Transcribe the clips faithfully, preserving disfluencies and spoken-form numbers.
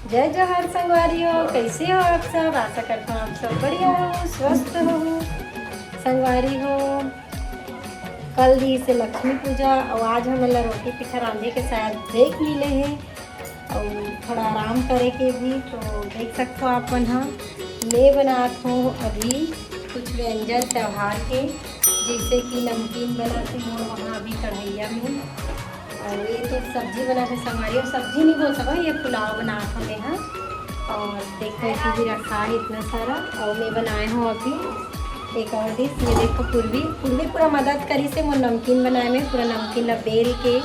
जय जोहार संगवारी हो, कैसे हो आप सब? आशा करता हूँ आप सब बढ़िया हो, स्वस्थ हो। संगवारी हो, कल रहिसे लक्ष्मी पूजा, अउ आज हमन ला रोटी पीठा रांधे के शायद break मिले हे, अउ थोड़ा आराम करे के भी। तो देख सकते हो आप मन ह, मैं बनात हूँ अभी कुछ व्यंजन त्योहार के, जैसे कि नमकीन बनात हूँ मोर वहाँ अभी कढ़ैया में, अउ ये तो सब्जी बनात हे संगवारी हो, सब्जी नहीं बोल सको, ये पुलाव बनात हूँ मैं ह। अउ देखो, इसी भी रखा है इतना सारा, अउ मैं बनाए हूँ अभी एक और dish। ये देखो, पूर्वी, पूर्वी पूरा मदद करिसे मोर नमकीन बनाए में, पूरा नमकीन ला बेल के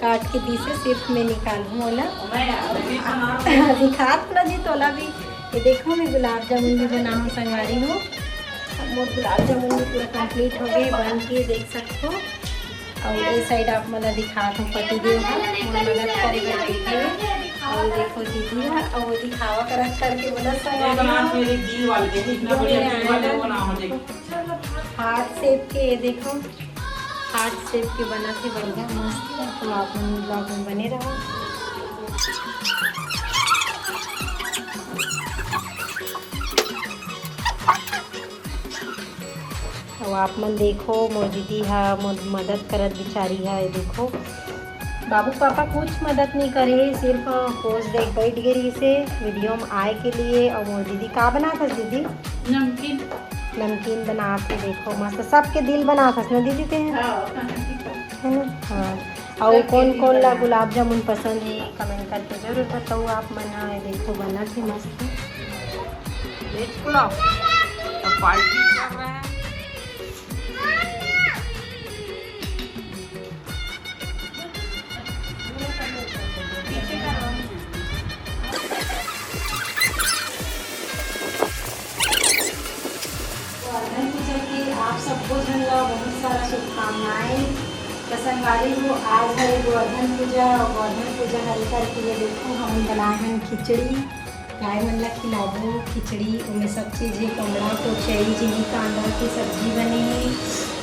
काट के दीसे, सिर्फ मैं निकालहूँ ओला। दिखात ना जी तोला भी। ये देखो, मैं गुलाब जामुन भी बना हूँ संगवारी हो, मोर गुलाब जामुन भी पूरा complete हो गए बन के, देख सकते हो। अउ ए side आप मन ला दिखात हूँ, पति देव ह मोर मदद करे बर बैठे हे। अउ देखो दीदी ह, अउ दिखावा करत करके बोला, ये संगवारी बनात हो। मेरे दिल वाले, देखो इतना बढ़िया दिल वाले बनाओ, देखो। Heart shape के, ये देखो, heart shape के बनत हे, बढ़िया मस्त। तो आप मन vlog में बने रहो। अउ आप मन देखो, मोर दीदी हा मोर मदद करत बिचारी हा। ये देखो, बाबू पापा कुछ मदद नहीं करे हे, सिर्फ पोज देख बैठ गए रहिसे video में आए के लिए। अउ मोर दीदी का बनात हस दीदी? नमकीन। नमकीन बनात हे, देखो मस्त, सबके दिल बनात हस ना दीदी ते? हाँ। है ना? हाँ। अउ सबके कौन दिल कौन ला बनात। गुलाब जामुन पसंद है, comment करके जरूर बताओ आप मन। हाँ, ये देखो बनत हे मस्त। Veg पुलाव। अब party कर रहे हैं। तो अनंत पूजा की आप सबको झन ला बहुत सारा शुभकामनाएं। तो संगवारी हो, आज है गोवर्धन पूजा, और गोवर्धन पूजा हरे करके ये देखो हम बनाए हैं खिचड़ी। गाय मन ला खिलाबो खिचड़ी, ओमे सब चीज हे, कमड़ा, कोचई, जिमी कांदा के सब्जी बने हे।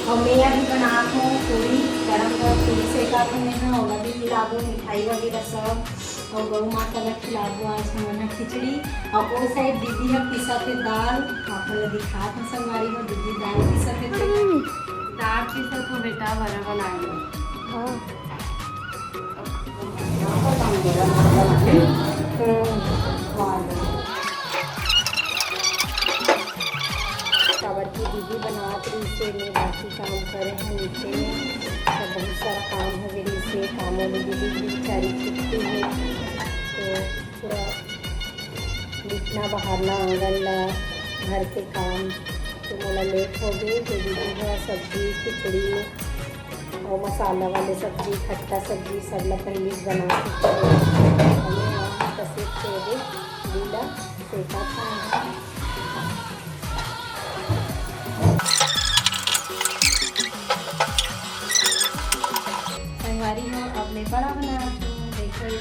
अउ मैं अभी बनात हूँ पूरी, गरम गरम पूरी सेकत हूँ मैं ह, ओला भी खिलाबो, मिठाई वगैरह सब। अउ गौ माता ला खिलाबो आज हमन ह खिचड़ी। अउ ओ side दीदी ह पीसत हे दाल, आप मन ला दिखात हूँ संगवारी हो, दीदी दाल पीसत हे। दाल पीसत हो बेटा, बड़ा बनाए। हाँ। काबर की दीदी बनात रहिसे, मैं बाकी काम करे हूँ नीचे में, तो बहुत सारा काम हो गए रहिसे, काम वाली दीदी भी बेचारी छुट्टी है, तो पूरा लिपना बहारना आंगन ला, घर के काम, तो मोला लेट हो गए। तो दीदी हा सब्जी खिचड़ी अउ मसाला वाले सब्जी, खट्टा सब्जी सब ला पहले से बना के रखे। हमें यहाँ कसे तेरे लीला सेका था। संगवारी हो, अब मैं बड़ा बना रही हूँ। देखो ये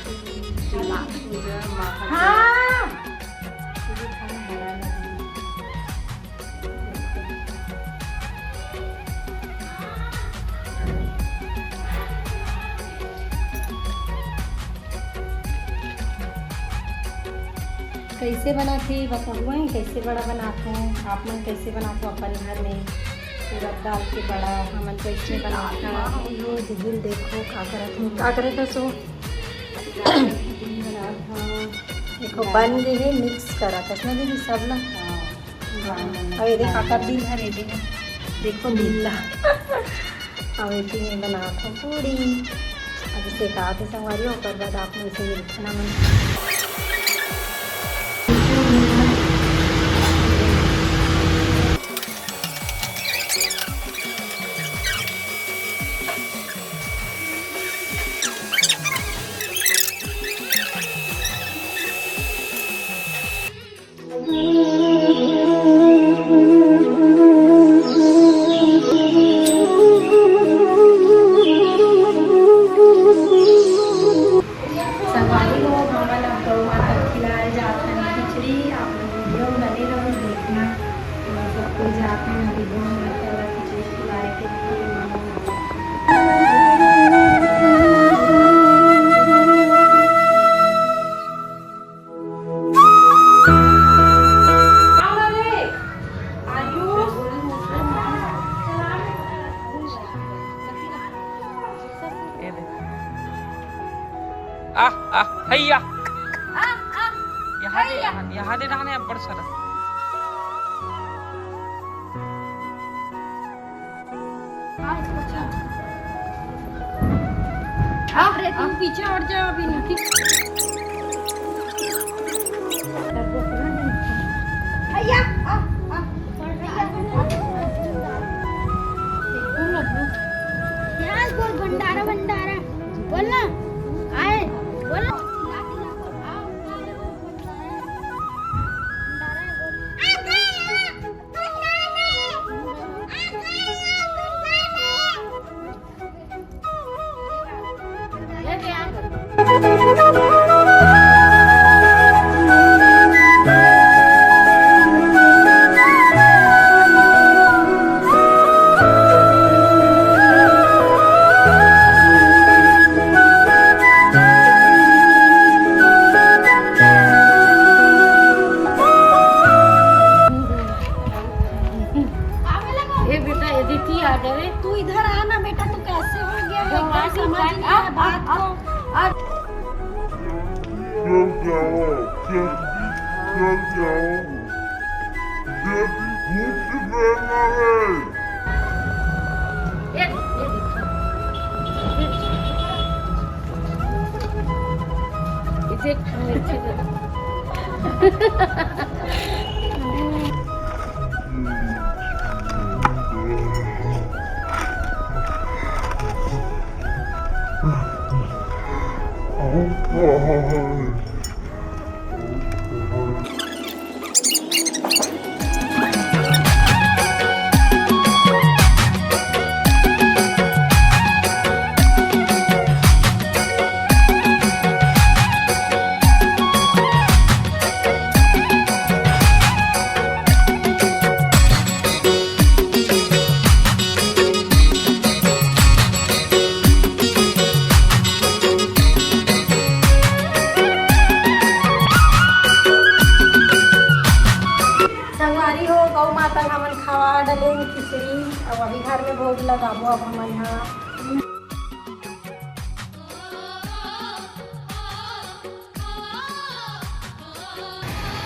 तो माँ पूजा, माँ का हाँ। पूजा खाना बड़ा लगी। कैसे बनाथे बताबो, कैसे बड़ा बनाथे, आप मन कैसे बनाथो अपन घर में? उड़द दाल के बड़ा हमन तो इसमें बनाथन। ये दीदी देखो का करत हूँ, का करत हस ओ? देखो बन गए है, mix करत हस ना दीदी सब ला। हाँ। अउ ये देख, आकर दिल हर ये देख, देखो दिल ला। अउ एती में बनात हूँ पूरी। अब इसे का आते संगवारी, ओकर बाद आप मन से मिलथन हमन। संगवारी हो, हमन अब गौ माता खिलाए जात हन खिचड़ी। आप लोग video में बने रहो, देखना। और सब कोई जात हन अभी गौ माता ला खिचड़ी खिलाए के लिए। यहाँ दे, यहाँ दे, यहाँ दे, अब्बड़ सारा। अरे, तुम पीछे हट जाओ अभी, नहीं। भैया, आ, आ, भैया, आ, आ। यहाँ बोल, भंडारा, भंडारा। बोल ना। आए, बोल ना। ए बेटा, ये देखिए, आ गए। तू इधर आ ना बेटा, तू कैसे हो गया? तो एकदम आ, तू समझ आ, नहीं आ, आ बात आ, को। आ। चल जाओ, चल, चल जाओ। ये भी भूत की प्रेम है। ये, ये देखो। ये देखो। इसे अच्छे से। संगवारी हो, गौ माता ल हमन खवा डलेन खिचड़ी, अउ अभी घर में भोग लगाबो अब हमन ह।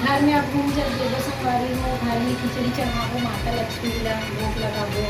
घर में अब घूम जब देबो संगवारी हो, घर में खिचड़ी चढ़ाबो माता लक्ष्मी ला, भोग लगाबो।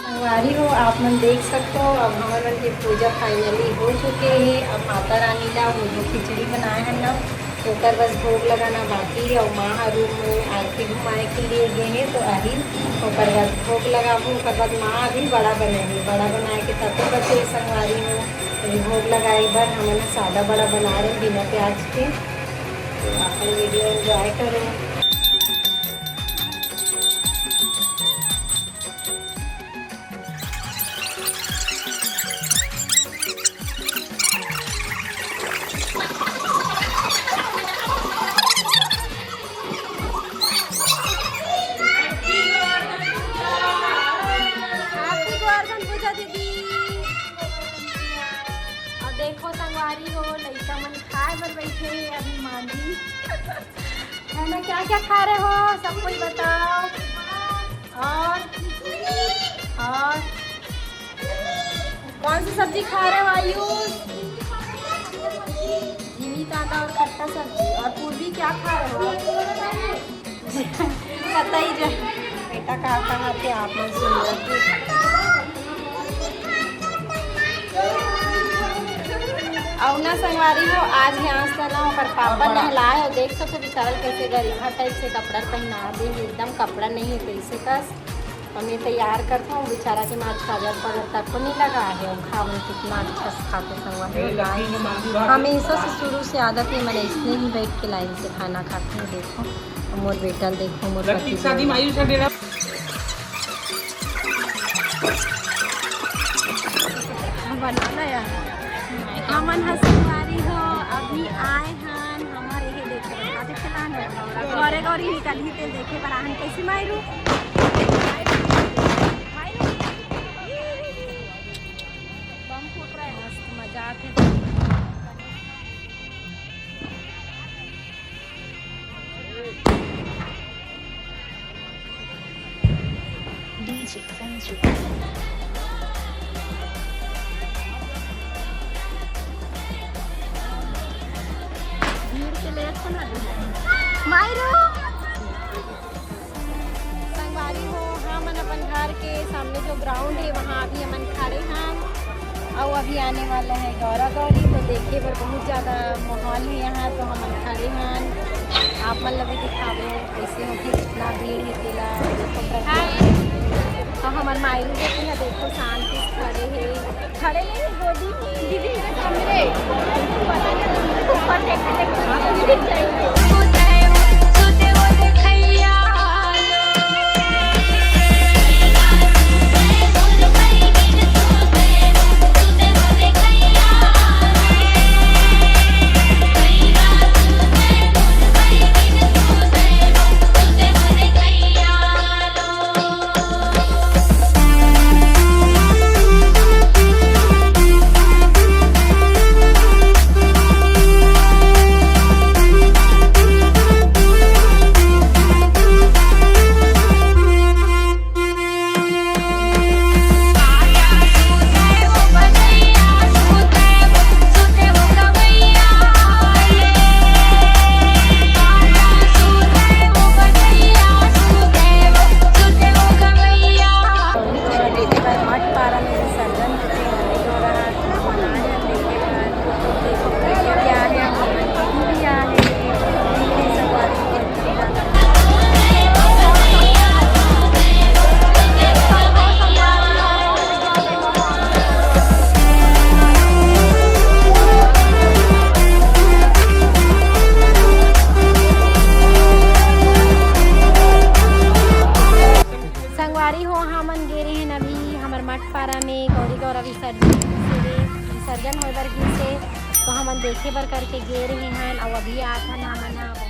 संगवारी हो, आप मन देख सकते हो, अब हमन मन के पूजा finally हो चुके हे। अब माता रानी ला वो जो खिचड़ी बनाए हन ना, ओकर बस भोग लगाना बाकी हे। अउ माँ ह room में आरती घुमाए के लिए गे हे, तो आही ओकर बाद भोग लगाबो। ओकर बाद माँ अभी बड़ा बनाही, बड़ा बनाए के तब तो बचे संगवारी हो। अभी भोग लगाए बर हमन ह सादा बड़ा बना रहे बिना प्याज के। तो अपन video enjoy करो। Happy गोवर्धन पूजा दीदी। अउ देखो संगवारी हो, लइका मन खाए बर बैठे हे अभी मानी। है ना, क्या क्या खा रहे हो, सब कोई बताओ। और, और कौन सी सब्जी खा रहे हो आयुष? धीमी ताजा और खट्टा सब्जी। और पूर्वी क्या खा रहे हो आप? बताइए जा। बेटा का कहा थे आप मन सुन रहे थे। अउ ना संगवारी हो, आज हे आंस ना ओकर पापा नहलाए हो, देख सकते बेचारा कैसे गरीबा टाइप से कपड़ा पहना दे हे, एकदम कपड़ा नहीं है कैसे कस। हम ये तैयार करता हूँ बेचारा के, आज काजर पाउडर तक को नहीं लगा है। और खावन कितना अच्छा से खाते संगवारी हो। हमेशा से शुरू से आदत है, मैंने इसने ही बैठ के लाइन से खाना खाते हैं। देखो मोर बेटा ल देखो, मोर पति देव। बनाना यार। हमन ह संगवारी हो, अभी आए हन, हमर ये देख रहे हैं, देखे ला ना। गौरे गौरी निकलही तेल देखे बर आहन, कैसे मायरू? बम फूट रहा है। मस्त मजा आथे। डीजे संजू। भीड़ के लिए सुना दे। मायरू। संगवारी हो, हमन अपन घर के सामने जो ग्राउंड है, वहाँ अभी हमन खड़े हन। अउ अभी आने वाला है गौरा गौरी, तो देखे बर बहुत ज़्यादा माहौल है यहाँ, तो हमन खड़े हन। आप मन ला भी दिखाबो, कैसे होथे, कितना भीड़ है तेला। तो हमर मायरू बेटी है, देखो शांति से खड़े है। खड़े नहीं, गोदी में। दीदी, मेरे सामने। ऊपर देख, देख, दीदी चाहिए। संगवारी हो, हमन गे रहे हन अभी हमर मठपारा में गौरी गौरा विसर्जन, विसर्जन होए बर गिस हे, तो हमन देखे बर करके गे रहे हन। अउ अभी आत हन हमन ह